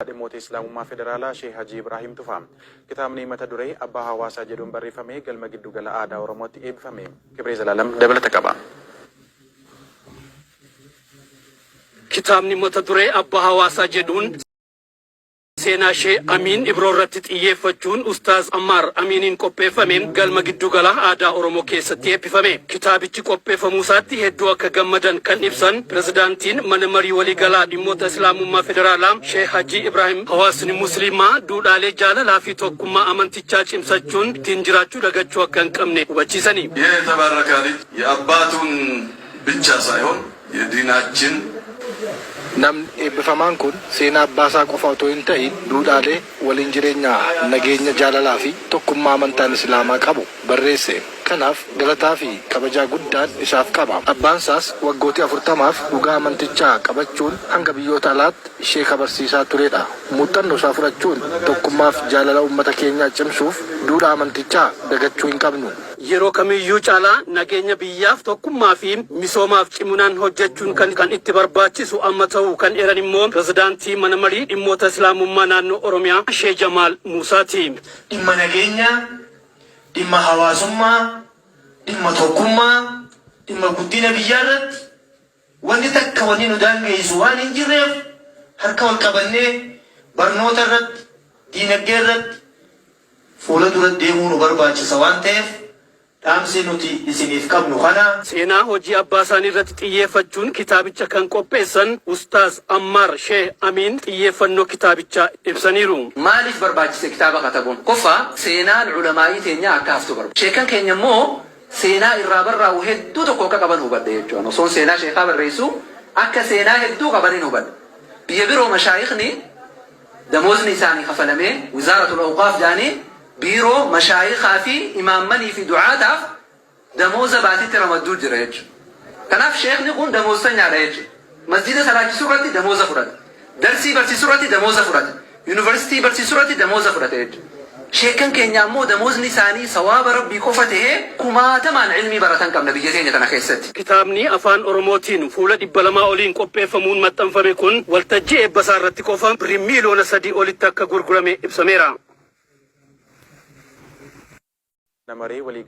Dhimmoota Islaamummaa Federaalaa Sheeh Hajii Ibraahim Tufaa. Kitaabni mata duree Abbaa Hawaasaa jedhuun barreeffame galma Giddugala Aadaa Oromootti eebbifame. Kibree Zalaalam dabalata qaba. Kitaabni mata duree Abbaa Hawaasaa jedhuun seenaa Shee Amiin Ibroorratti xiyyeeffachuun Ustaaz Ammaar Amiiniin qopheeffame galma Giddugala Aadaa Oromoo keessatti eebbifame. Kitaabichi qopheeffamuusaatti hedduu akka gammadan kan ibsan Pirezidaantiin Mana Marii Waliigalaa Dhimmoota Islaamummaa Federaalaa Sheeh Hajii Ibraahim, hawaasni Musliimaa duudhaalee jaalalaa fi tokkummaa amantichaa cimsachuun ittiin jiraachuu dagachuu akka hin qabne hubachiisani. ይህ የተባረከ ልጅ የአባቱን ብቻ ሳይሆን የዲናችን Namni eebbifamaan kun seenaa abbaasaa qofa otoo hin ta'iin duudhaalee waliin jireenyaa, nageenya, jaalalaa fi tokkummaa amantaan Islaamaa qabu barreesse. Kanaaf galataa fi kabajaa guddaan isaaf qaba. Abbaansaas waggootii 40f dhugaa amantichaa qabachuun hanga biyyoota alaatti sheeka barsiisaa turedha. Muuxannoo isaa fudhachuun tokkummaaf jaalala uummata keenyaa cimsuuf duudhaa amantichaa dagachuu hin qabnu. Yeroo kamiyyuu caalaa nageenya biyyaaf, tokkummaa fi misoomaaf ciminaan hojjechuun kan itti barbaachisu amma ta'uu kan eeran immoo Pirezidaantii Mana Marii Dhimmoota Islaamummaa Naannoo Oromiyaa Shee Jamaal Muusaati. Dhimma nageenyaa, dhimma hawaasummaa, dhimma tokkummaa, dhimma guddina biyyaa irratti wanni takka wanni nu daangeessu waan hin jirreef harka wal qabannee barnoota irratti, diinagdee irratti fuula dura deemuu nu barbaachisa waan ta'eef dhaamsi nuti isiniif qabnu kana. Seenaa hojii abbaa isaanii irratti xiyyeeffachuun kitaabicha kan qopheessan Ustaaz Ammaar Sheeh Amiin xiyyeeffannoo kitaabichaa ibsaniiru. Maaliif barbaachise kitaaba katabuun? Tokkoffaa, seenaan ulamaa'ii teenyaa akka haftu barbaada. Sheekkan keenya immoo seenaa irraa barraa'u hedduu tokko akka qaban hubadhe jechuudha. Osoon seenaa sheekaa barreessu akka seenaa hedduu qabanin hubadhe. Biyya biroo mashaayikhni damoozni isaanii kafalamee Wizaaratul Awqaaf jedhanii biiroo mashaayikaa fi imaammanii fi du'aataaf damooza baatitti ramadduu jira jechuudha. Kanaaf sheekni kun damooztanyaadha jechuudha. Masjida salaachisuu irratti damooza fudhata. Darsii barsiisuu irratti damooza fudhata. Yuunivarsiitii barsiisuu irratti damooza fudhata jechuudha. Sheekkan keenya ammoo damoozни isaanii sawaaba Rabbii qofa tahee kumaatamaan ilmii baratan qabna biyya teenya tana keessatti. Kitaabni Afaan Oromootiin fuula 200 oliin qopheeffamuun maxxanfame kun waltajjii eebbasaa irratti qofa birrii miiliyoona 3 olitti akka gurgurame ibsameera. Mana Maree Waliigalaa.